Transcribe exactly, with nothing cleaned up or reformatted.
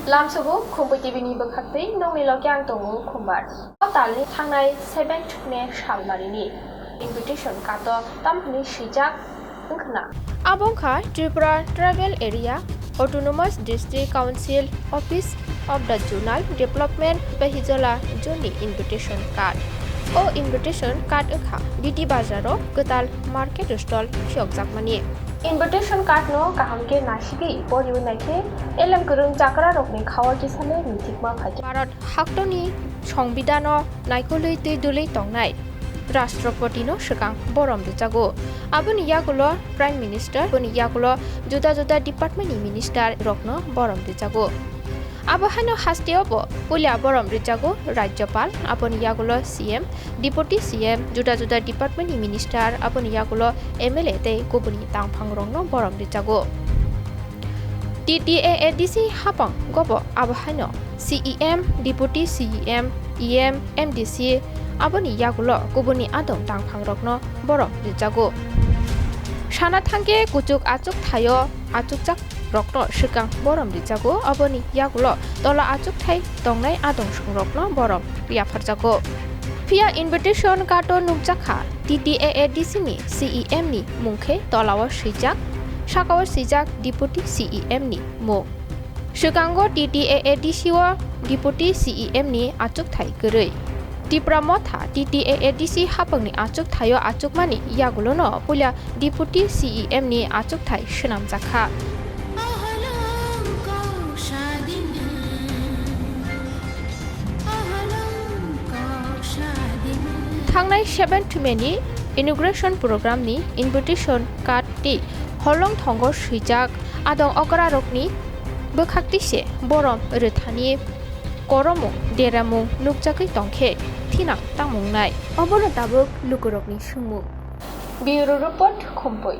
Lamsogo Khumpui T V ni bwkhaktwi nokni logi ang tongo Khumbar. O talni thangnai seventh May salmarini invitation card o tamhwnwi swijak wngkhna. Abo wngkha Tripura Tribal Area Autonomous District Council Office of the Zonal Development Bahijola Zone ni invitation card. O invitation card wngkha B D Bazar o kwtal market stall phiyokjakmani. Invitation card no kaham khe nasigwi poriwi naikhe elem kwrwng chakra rokni khawa kisa le mithikma phaikha. Bharat haktoni Songbidan o naikolwi twi dulwi tongnai Rashtrapati no swkang borom rwjago. Aboni yagulo Prime Minister, aboni yagulo juda juda department ni minister rokno borom rwjago. Abo haino hasteo bo puila borom rwjago Rajyapal, aboni yagulo C M, Deputy C M, juda juda department ni minister, aboni yagulo M L A tei kubuni tangphang rokno borom rwjago. T T A A D C hapang gobo abo haino C E M, Deputy C E M, E M, M D C, aboni yagulo kubuni adong tangphang rokno borom rwjago. Sana thangkhe kuchuk achuk thaio achukjak rokno swkang borom rijago, aboni yagulo tola achukthai tongnai adong songrokno borom yapharjago. Phiya invitation card o nukjakha T T A A D C ni C E M ni mung khe tolao swijak, sakao swijak Deputy C E M ni mung. Swkango T T A A D C o Deputy C E M ni achukthai kwrwi. Tipra Motha T T A A D C hapangni achukthaio achukmani yagulono puila Deputy C E M ni achukthai swnamjakha. Thangnai seventh May ni inauguration program ni invitation card tei holong thongo swijak adong okrarokni bwkhaktwi se borom rwthani koromung deramung nukjagwi tongkhe thinang tangmung nai. Obono tabuk lukurokni swngmung. Bureau Report, Khumpui.